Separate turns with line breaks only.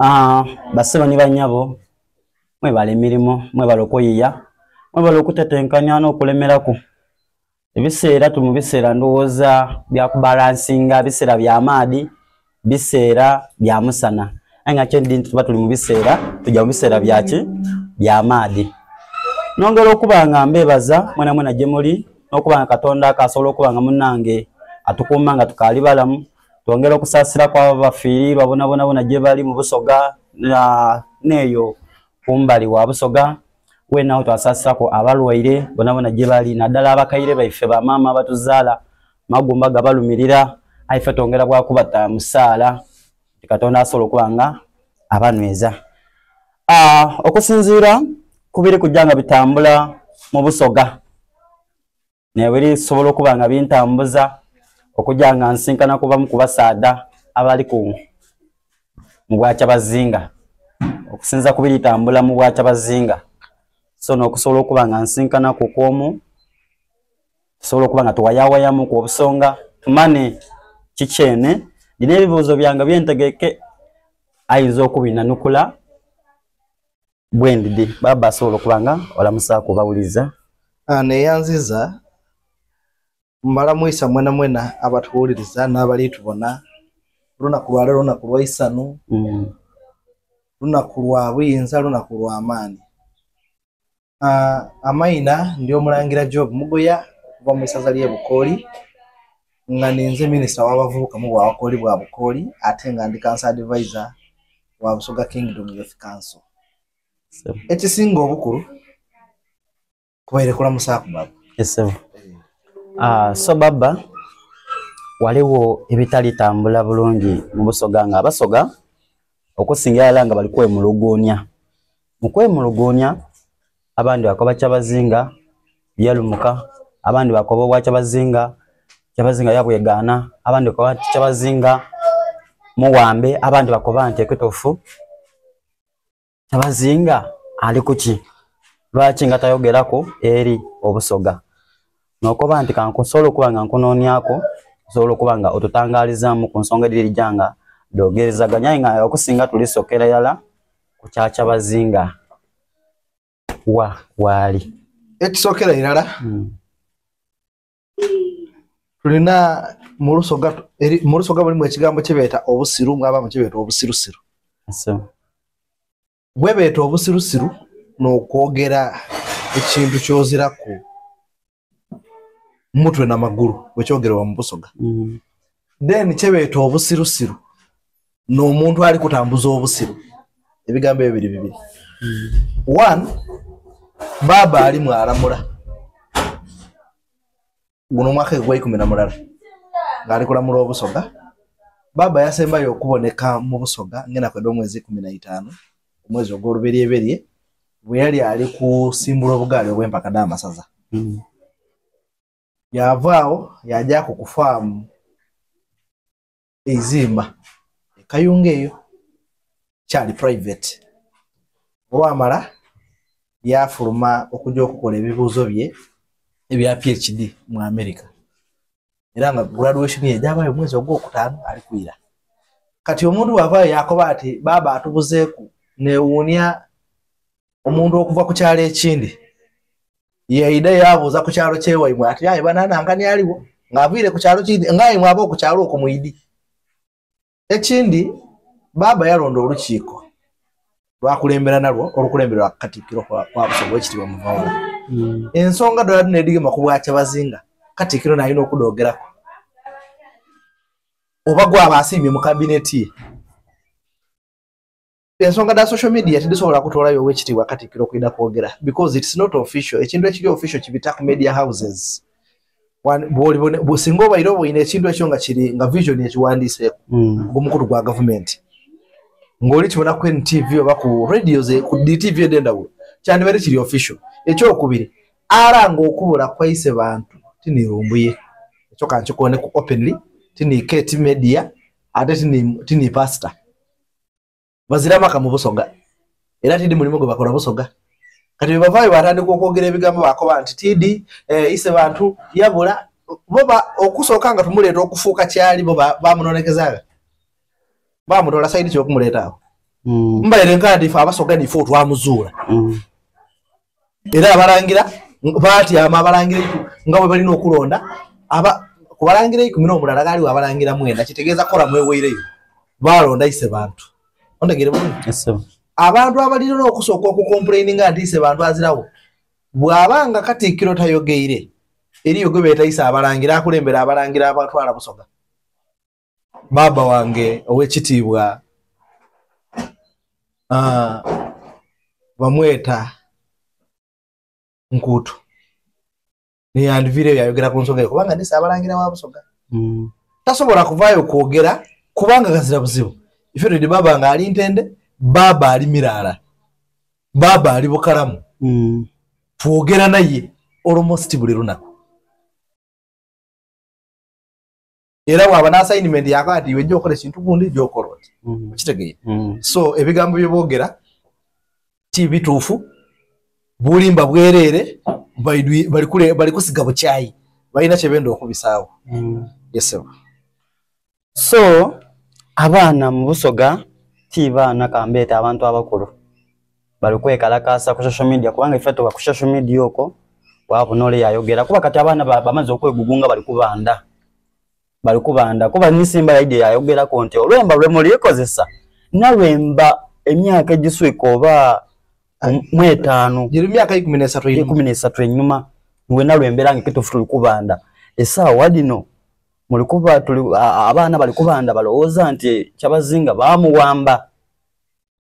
Ah, basebo ni banyabo mwebale emirimu, mwebale okuyiya, mwebale okutetenkanya n'okulemeraku. Ebiseera tuli mu biseera ndowooza bya kubalansinga, biseera bya maadhi, biseera bya musana. Aye nga kyendi nti tuba tuli mu biseera, tuja mu biseera bya ki? Bya maadhi. Nongera okuba nga mbebaza mwenamwena gye muli n'okuba nga Katonda akasobola okuba nga munnange atukuuma nga tukaali balamu. Twongera okusaasira kwabo abafiirirwa bonabonabona gye bali mu Busoga n'eyo kumbali wa Busoga. Weena twasaasiraku abalwaire bonabona gye bali naddala abakaire baife bamaama abatuzaala magumba gabalumirira aye ife twongera bwa kubata mu ssaala nti Katonda asobola okuba nga abanyweza. Ah, okusinziira ku biri kujja nga bitambula mu Busoga nebirisobola okuba nga bintambuza okujja nga nsinkana kubamu ku basaadha abali ku mu bwakyabazinga okusinza ku biritambula mu bwakyabazinga so n'okusobola okuba nga nsinkana ku kwomu tusobola okuba nga tuwayawayamu ku obusonga tumane kikyene ndina ebibuuzo byange byentegeke ayinza okubinanukula bwendidi baba asobola okuba nga olamusaaku obawuliza.
Ah, neyanziza mbalamwisa mwena mwena abatuwuliriza n'abalitubona. Olunaku lwaleero lunaku lwa isanu, lunaku lwa buyinza, lunaku lwa maani. Ah, amaina ndi omulangira Job Mugoya okuva mu isaza ly'e Bukooli, nga ninze minisita w'abavubuka mu bwabakooli bwa Bukooli, ate nga ndi council advisor wa Busoga Kingdom Youth Council. Ekisinga obukulu kubaire kulamusaaku baba.
Esebo. Ah, so baba waliwo ebitalitambula bulungi mu Busoga nga Abasoga okusingira ddala nga bali kwemuluguunya. Mu kwemuluguunya abandi bakoba Kyabazinga yalumuka, abandi bakoba obwa Kyabazinga, Kyabazinga yabwegaana, abandi bakoba nti Kyabazinga muwambe, abandi bakoba nti ekituufu Kyabazinga ali kuki? Lwaki nga tayogeraku eri Obusoga? Nokoba nti kankusobola okuba nga nkunoonyaku osobola okuba nga otutangalizaamu ku nsonga edhirija nga dhogerezaganya aye nga okusinga tulisokera irala ku kya Kyabazinga wa waali.
Ekisookera irala tulina mu Lusoga, eri, mu Lusoga mulimu ekigambo kyebeeta obusiru, mwabamu kyebeeta obusirusiru.
So.
Bwebeeta obusirusiru n'okwogera ekintu ky'oziraku mutwe na magulu bwekyogerewa mu Busoga. Then kyebeeta obusirusiru n'omuntu ali kutambuza obusiru. Ebigambo ebyo biri bibiri. One, baaba ali mwalamula guno omwaka gwa 11 ng'ali kulamula Obusoga. Baaba yasembayo okuboneka mu Busoga ng'enaku edh'omwezi 15 omwezi ogw'oluberyeberye bwe yali ali kusimbula obugaali obw'empaka dh'amasaza. Yavaawo yajaaku ku faamu eizimba ekayunga eyo kyali private. Olwamala yafuluma okujja okukola ebibuuzo bye ebya PhD mu America, era nga graduation ye gyabayo omwezi ogwokutaano ali kwira. Kati omuntu bw'avaayo yakoba ati baaba atubuzeeku, newuunia omuntu okuva ku kyalo ekindi yaida yabuuza ku kyalo kyewaimwe ati aye bananankani aliwo ng'aviire ku kyalo kindi ng'aye aba ku kyalo okwo mwidi. Ekindi, baaba yalonda olukiiko lwakulembera nalwo olukulemberwa Katikkiro kwa Busoga Owekitiibwa Muvawala. Ensonga ddala dhino edhigema ku bwakyabazinga Katikkiro n'alina okudhoogerako oba gwaba asiimye mu kabineti ye. Ensonga dha social media tidisobola kutoolayo Owekitiibwa Katikkiro kwida kwogera because it's not official. Ekintu ekiri official kibita ku media houses. Singa obaire oboine ekintu ekyo nga kiri nga vision ekiwandiiseeku ogw'omukutu gwa gavumenti ng'oli kibona ku NTV oba ku radios, ku DTV ed'endawulo, kyandibaire kiri official. Ekyokubiri, aranga okubula kwaise bantu tinirumbuye ekyo kankikoneku openly, tini KT media ate tini, tini pastor bazira maka mu Busoga era tidi mulimu gwe bakola Busoga. Kati bwe bavaayo batandika okwogera ebigambo bakoba nti tidi ise bantu yabula bo okusooka nga tumuleeta okufuuka kyali bo bamunonekezaaga bamutola saidi kyokumuleeta awo. Mbaire nka nti ife Abasoga nife otwamuzuula. Era abalangira baatyama abalangira nga bwe balina okulonda aba ku balangira eikumi n'omulala ghaaliwo abalangira mwenda kitegeeza kola mweweireyo baalonda ise bantu ontegere bulungi abantu abalina okusooka okukomplaininga nti ise bantu azirawo bw'aba nga katikkiro tayogeire eriyo gwe beeta ise abalangira akulembera abalangira abatwala busoga Baaba wange ow'ekitiibwa bamweta Nkuutu neyandiviireyo yayogera ku nsonga eyo kubanga ni Ssaabalangira wa Busoga. Tasobola kuvaayo kwogera kubanga ghazira buzibu. Ife twidhi baaba nga ali Ntende, baaba ali Miraala, baaba ali Bukalamu. Twogera naye almost buli lunaku. Era bwaba n'assignment yakola ati iwe jja okola ekintu gundi jja okola oti. Okitegeire? So ebigambo bye boogera ti bituufu, bulimba bwereere, bali kusiga bukyayi, balina kye benda okubisaawo. Yes sir.
So abaana mu Busoga ti baana kambeete abantu abakulu bali kwekalakaasa ku social media kubanga ife tuba ku social media okwo wabona ole yayogera kuba kati abaana bamaze okwegugunga bali kubanda bali kubanda kuba nisimba yaide yayogerako nti olwemba lwe mulikozesa nalwemba emyaka egiswika oba mwetaano
giri myaka 13
einhuma 13 einhuma niwe nalwembera nga kitufu tuli kubanda esaawa dhino mulikuba tuli abaana bali kubanda balowooza nti Kyabazinga bamuwamba.